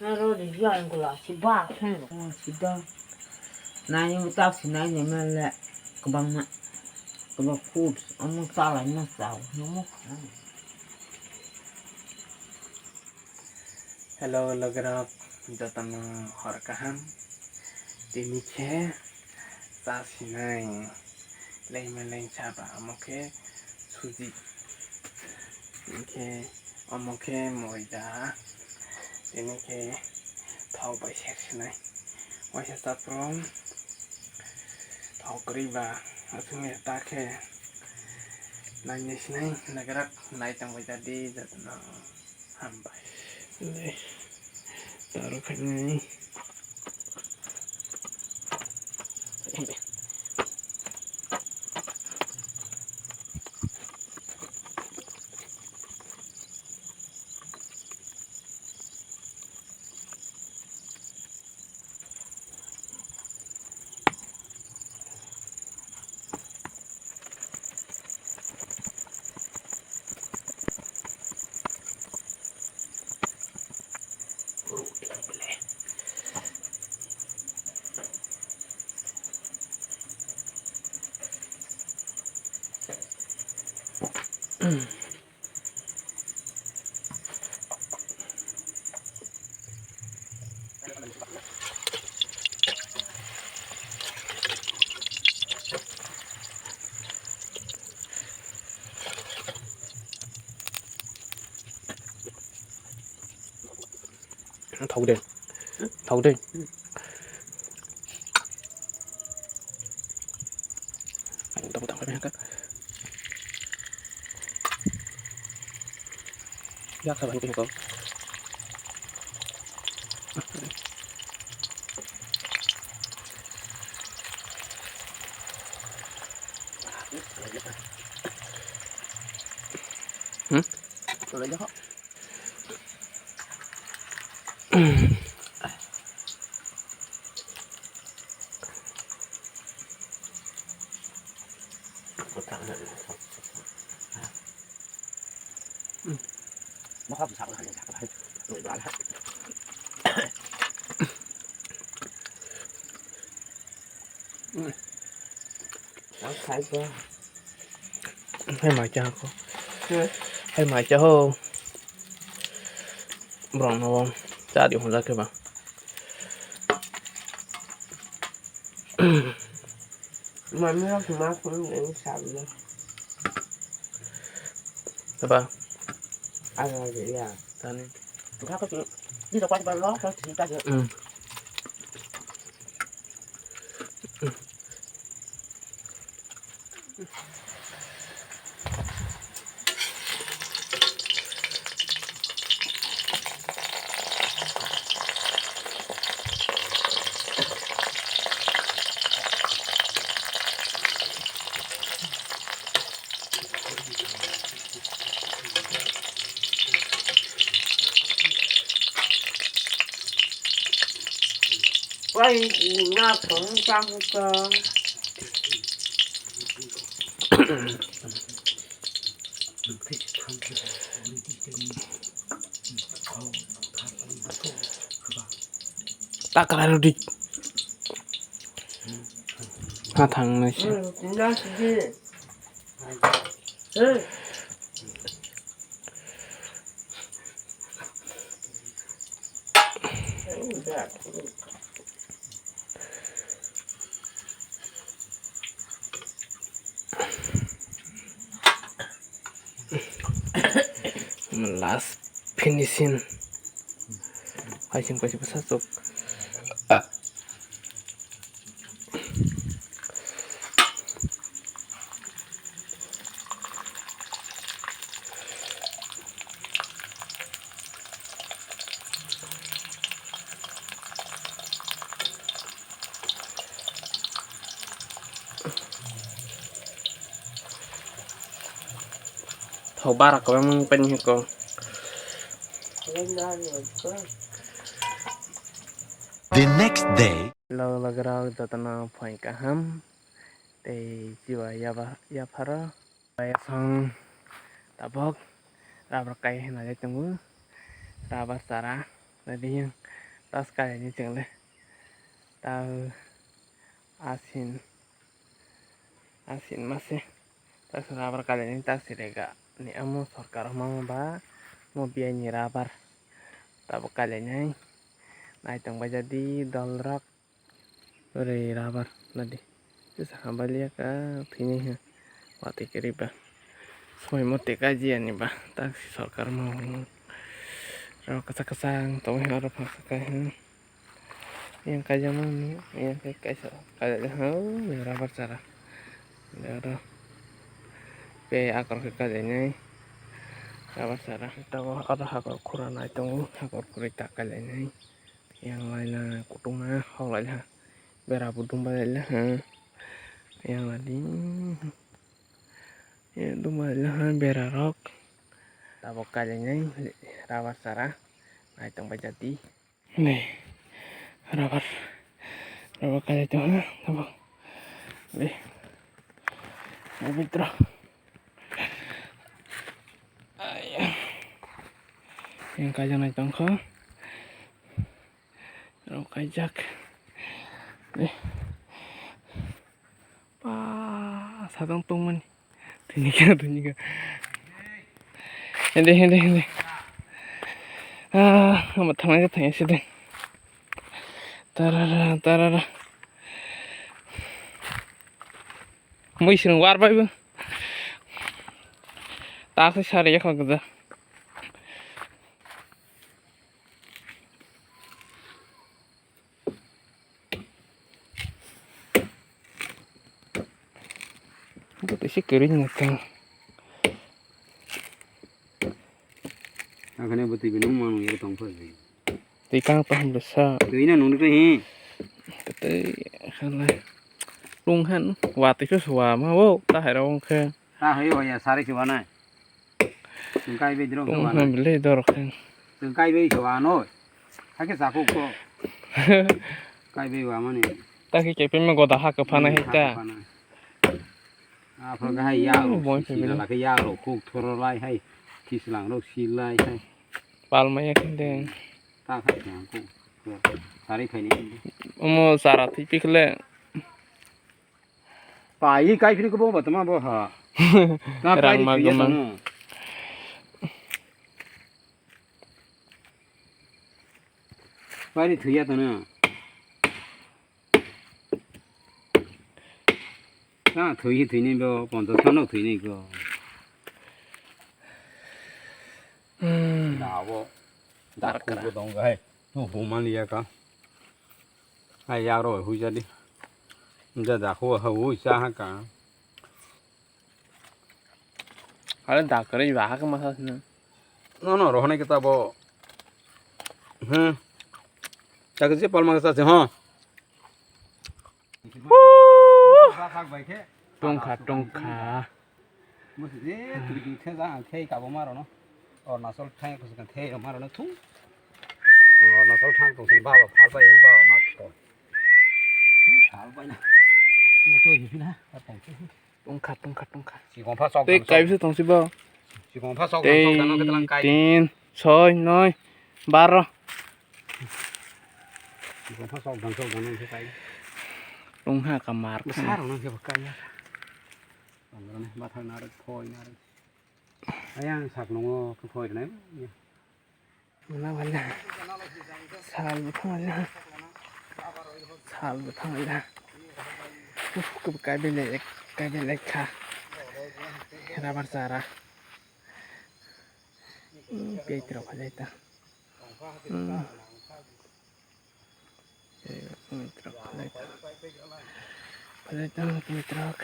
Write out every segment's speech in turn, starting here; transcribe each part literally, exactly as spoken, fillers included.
Aro di yang gula si ba thang. Oh, si da. Nai mo ta si nai ne ma le. Kwbangma. Kwbang food. Omo chalai ma chao. Omo kha. Hello, logrok. Jotono hor kaham. Tini khe ta sinai. Lengma lengsa ba omo khe suji. Tini khe omo khe moida. Tini khe thok bai ser sinai. Waisa chaprom thok kwrwi ba aswk ta khe nainai sinai nagrak nai tongbai jadi jotono. Hambai. Dei. Taro khainai. Thok de. Thok de. Ang tabo tang kami hangka. Yak saban ko ko. Hmm? Hai mai cha ko. Hai mai cha ho. Borok no cha di hwnjak khe ba. Mami rok ma phone ni sabla. Ba. Aga ya. Tani. Ga ko ni ro pa ba lo ko ti ka. Wai, na phone chang ko. Ta kalai rw di. Ha thang nai se. Hmm, tinda sidi. Hmm. Last finishing. Hai sing paisa bwsa chuk. Thok bara kwbangma wng paini hwnkhe. The next day. Logi logi rok jotono phain kaham tei chiba yaba yapharo. Yaphang tabok rubber kai hinwi tongo, rubber chara. Riyang tas kalaini chwngle ta asin asin mase tas rubber kalaini tas rega ni amo sorkar mama ba mo biyai ni rubber tabuk kalainai naitong bai jadi dol rok. Ore rubber nadi. Sesa hambai liya ka thwinai ha. Watwi kwrwi ba. Soi mote kaji ani ba. Tak si sorkar ma hwnwi. Rok kwchak kwchang tongwi ha oro phang kha kai ha. Yang kaijak ma hwnwi. Yang kai kaisa kaijak ha. Ore rubber chara. Ore oro. Pe akor khe kaijak nai. Rubber chara. Tabuk oro hakor khura nai tongo. Hakor khurui ta kaijak nai. Yang laina kutung na hok lai ha. Bera bo dum bai lai ha. Yang ladi. Ye dum bai lai ha bera rok. Tabok kailainai rubber chara. Naitong bai jadi. Ni. Rubber. Rubber kailai tong ha. Tabok. Ni. Ni bitro. Yang kaijak nai tong kho. Rok kaijak. Eh. Pa, satong tongmani. Tini khe, tini khe. Hende, hende, hende. Ah, ama thangnai khe thangya sidi. Tarara, tarara. Mui sirung war bai bo. Ta khe sari yakho gda. Bo tei se kwrwi ni tong. Akhane bo twi bini mung manung yak tong phai. Twi kang tong bwsa. Twi na nung twi hi. Tei khanai. Lung han wa twi khe suwa ma bo ta hai rong khe. Ta hai wa ya sari suwa nai. Tungkai be drong Tong suwa han nai. Bele dor khe. Tungkai be suwa noi. Hakhe sakuk ko. Kai be wa mani. Ta khe kepeng ma goda ha kwphana Hmm, hai ha ta. Kwphana. Aphro khe hai ya Hmm, rok boi si- phai sila bini. Lakhe ya rok khuk thoro lai hai. Kislang rok si lai hai. Pal maya khinde. Ta khai khe ang khuk. Sari khaini. Omo chara thwi pikhle. Pai kai phini ko bo batma bo ha. Ta pai Rang ma thwi ya gumang. Tano. Pai thwi ya tano. Ta thwi thwi ni bo ponto thano thwi ni ko. Hmm. Na bo. Dak ko dong gai. Tu bo man ya ka. Hai ya ro hui jadi. Nda da ho ha hui sa ha ka. Ale da kare ba ha ka ma sa na. No no rohne kita bo. Hmm. Ta ke je palma ka sa se ha. Tongkha tongkha. Musi je twi twi khe ja ang thei kabo ma rono. Arunachal thai ko se thei ro ma rono thu. Arunachal thang tong sini baba phal bai u baba ma to. Phal bai na. Mo to hi na. Tongkha tongkha tongkha. Sikong pha sok. Tei dan sok. Kaisa tongsi bo. Sikong pha sok dan sok dan no ketelang kai. Tin, soi, noi, baro. Sikong pha sok dan sok dan no kai. Tongha ka mar. Bwsa rok no khe bo kai ya. Tong rok no bathar na rok thoi na rok. Ayang sak nungo khe phoi rwnai. Wala wala. Sal bo thang wala. Sal bo thang wala. Uf, kaibe le, kaibe le kha. Rubber chara. Hmm, peit rok kha jai ta. Hmm. Mitrok khlai ta. Khlai ta mitrok.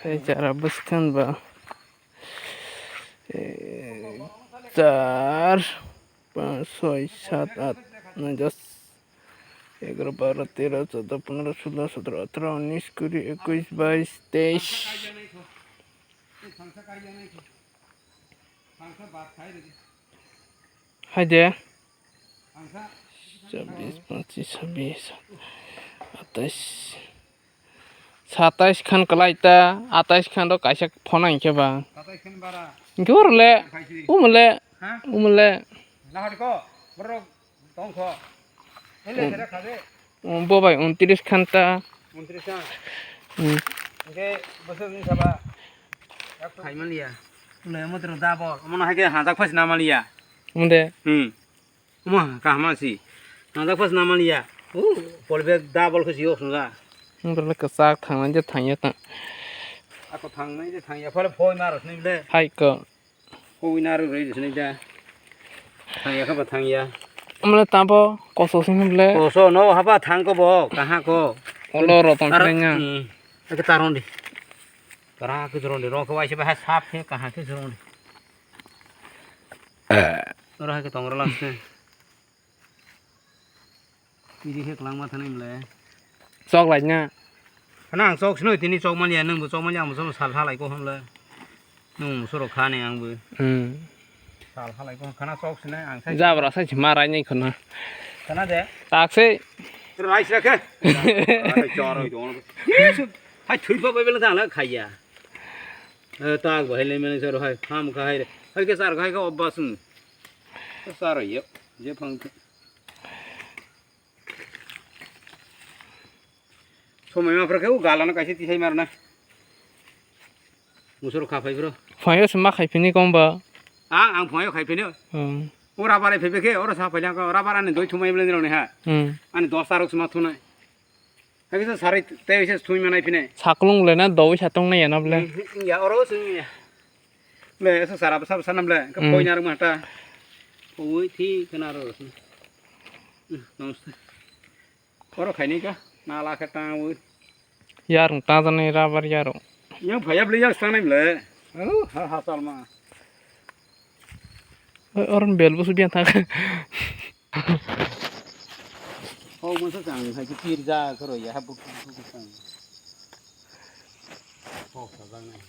Hai chara bwskang ba. Eh, char, panch, soi, sat, at, noi, dos, egaro, baro, tero, choudo, pondro, sulo, sotro, atro, unis, kuri, ekush, bais, teish. Hai de. Chabbish, pachis, chabbish, atais. Satais khan kwlai ta, atais khan do kaisa phone hinkhe ba. Hinkhe oro le, umo le, umo le. Borok tongkho. Hele sera khade. Bo bai untris khanta. Untris khan. Hmm. Hingke bosok ni saba. Khai maliya. Ule motro dabol. Omono haike hajak phas na maliya. Munde. Hmm. Omo kaham si. Hajak phas na maliya. U polbek dabol khe si yok sunga. Munde le kwchak thangnai je thangya ta. Ako thangnai je thangya phale phoi maros ni le. Hai ko. Hoi na rw rw sini da. Thangya kha ba thangya. Amle tambo koso sing ble. Koso no haba thang ko bo kaha ko. Olo ro tong Aro, sini nya. Hmm. Ake taron di. Kara ke joron di ro ko ai se ba sap ke kaha ke joron di. Ro ha ke tong ro lang se. Pidi khe kwlangma thani mle. Chok lai na. Khana ang chok sinoi tini chok manya, nwng bo chok manya, ang bo sal halai ko hamle. Nwng musoro kha ni ang bo. Hmm. Sal halai ko khana chok sinai ang sai. Jabra sai ma rai nai khana. Khana de. Tak se. Rai sira khe. Hai chor oi don. Hai thui pa bai bela thang la khaiya. Eh, tak bo hai le mene soro hai. Ham kha hai re. Hai ke sar khai ka obba sung. Sar yo. Je phang. Somoi ma phra khe o galano kaisa tisai marna. Musoro kha phai phro. Phaio se ma khai phini kom ba. Ang, ang phaio khai phini. Hmm. Ora bare phebe khe, ora sa phai lang, ora bara ni doi thumai blen roni ha. Hmm. Ani dos tarok sma thunai. Hai kisa sarai tei se thumi manai phine. Saklung le na doi satong na ya na ble. Hmm, ya oro sung ya. Le, eso sara bwsa bwsa nam le, ka Hmm. Poi narwk mata. Poi thi kana ro. Hmm, namaste. Oro khaini ka, nala khe tang ui. Yarung ta jani rabar yarung. Yang phaya bli yang sang nam le. Oh, ha ha salma. Oi, oron bel busu biang thak. Oh, masa sang hai ki pir ja karo ya, ha buk buk sang. Oh, sa jang nai.